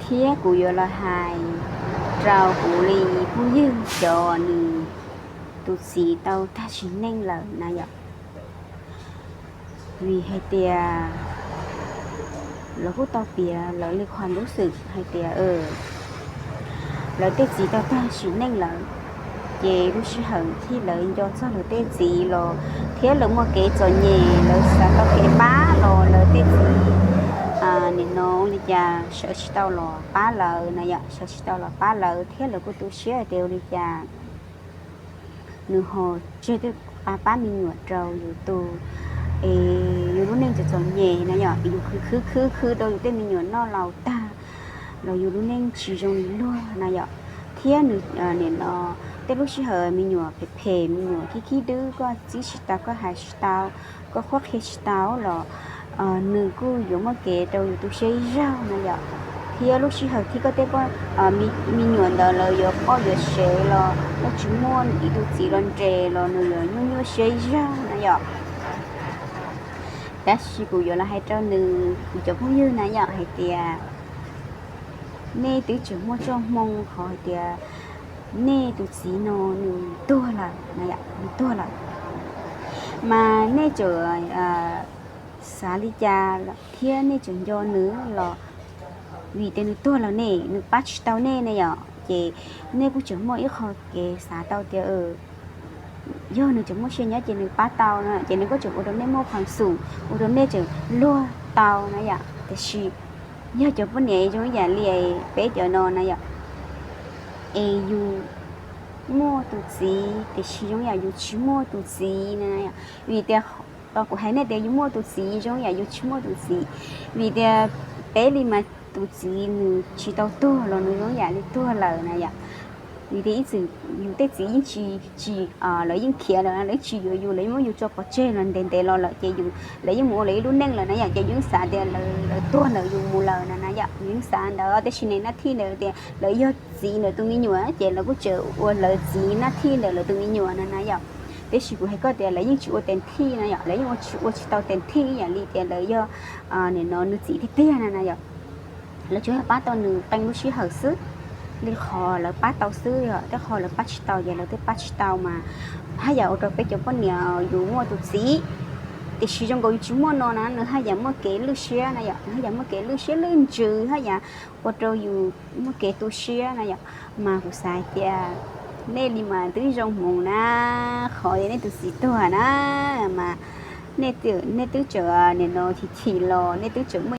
Thiab kuv yuav los hais rau kuv li phooj ywg cov nws tus txiv tau tag sim neej lawm na yom. Vim hais tias lawv kuj tau piav lawv li qhov ntub xwm hais tias lawv tej txiv tau tag sim neej lawm, ces lub sij hawm thiab lawv nco txog lawv tej txiv los thiab lawv muaj kev txom nyem, lawv xav tau kev pab los lawv tej txiv nim no li cas sawv tsis tau los pab lawv na yom, sawv tsis tau los pab lawv thiab lawv kuj tu siab hais tias ua li cas nws ho tseg tej qab pab me nyuam rau yus tus, es yus lub neej txom txom nyem na yom, yus khwv khwv khwv khwv rau yus tej me nyuam noj laus tag los yus lub neej tsis zoo li luag na yom. Thiab nws nim no tej lub sij hawm me nyuam phem phem, me nyuam khib khib dwb, koj txib tsis tau, koj hais tsis tau, koj qhuab qhia tsis tau los nws kuj yuav muaj kev rau yus tu siab ib zaug na yom. Thiab lub sij hawm thiab koj tej poj, me nyuam ntawd lawv yuav poj yuav sev los koj tsis muaj ib tug txiv los nres los nws yuav nyuaj nyuaj siab ib zaug na yom. Tab sis kuv yuav los hais rau nws, kuv cov phooj ywg na yom, hais tias nej twb tseem muaj txoj hmoo qhov hais tias nej tus txiv no nws tuag lawm na yom, nws tuag lawm, mas nej tseem xav li cas thiab nej tseem nco nws los vim tias nws tuag lawm ne, nws pab tsis tau nej ne yom. Ces nej kuj tseem muaj ib qho kev xav tau tias yog nws tseem muaj sia nyob ces nws pab tau no, ces nws kuj tseem ua rau nej muaj qhov xum, ua rau nej tseem luag tau na yom. Tiam sis yog cov poj niam zoo ib yam li peb cov no na yom, es yus muaj tus txiv tiam sis zoo yam yus tsis muaj tus txiv na yom. Vim tias tau kuv hais nej tias yus muaj tus txiv zoo yam yus tsis muaj tus txiv, vim tias peb li mas tus txiv nws tsis tau tuag los nws zoo yam li tuag lawm na yom. Vim tias ib txwm yus tej txiv yeej tsis, tsis, lawv yeej khiav lawm, lawv yeej tsis yuav yus, lawv yeej muab yus tso pov tseg los ntev ntev los lawm ces yus, lawv yeej mus ua lawv ib lub neej lawm na yom. Ces yus yeej xav tias lawv tuag ntawm yus mus lawm na na yom, yus yeej xav ntawd. Tab sis nej nab thij ntawd tias lawv yog txiv ntawm tus me nyuam ces lawv kuj tseem ua lawv txiv nab thij ntawm lawv tus me nyuam na na yom. Tab sis kuv hais koj tias lawv yeej tsis ua tes thij na yom, lawv yeej ua tsis, ua tsis tau tes thij ib yam li tias lawv yog nim no nws txiv tiag tiag na na yom. Lawv tsuas yog pab tau nws qee lub sij hawm xwb, li qhov lawv pab tau xwb yom. Tej qho lawv pab tsis tau ces lawv twb pab tsis tau mas haj yam ua rau peb cov poj niam yus muaj tus txiv tiam sis zoo nkaus yus tsis muaj no na, nws haj yam muaj kev lwj siab na yom, nws haj yam muaj kev lwj siab lwj ntsws, haj yam ua rau yus muaj kev tu siab na yom. Mas kuv xav hais tias nej li mas twb zoo hmoov na, qhov tias nej tus txiv tuag na, mas nej twb tseem nim no chim chim los nej twb tseem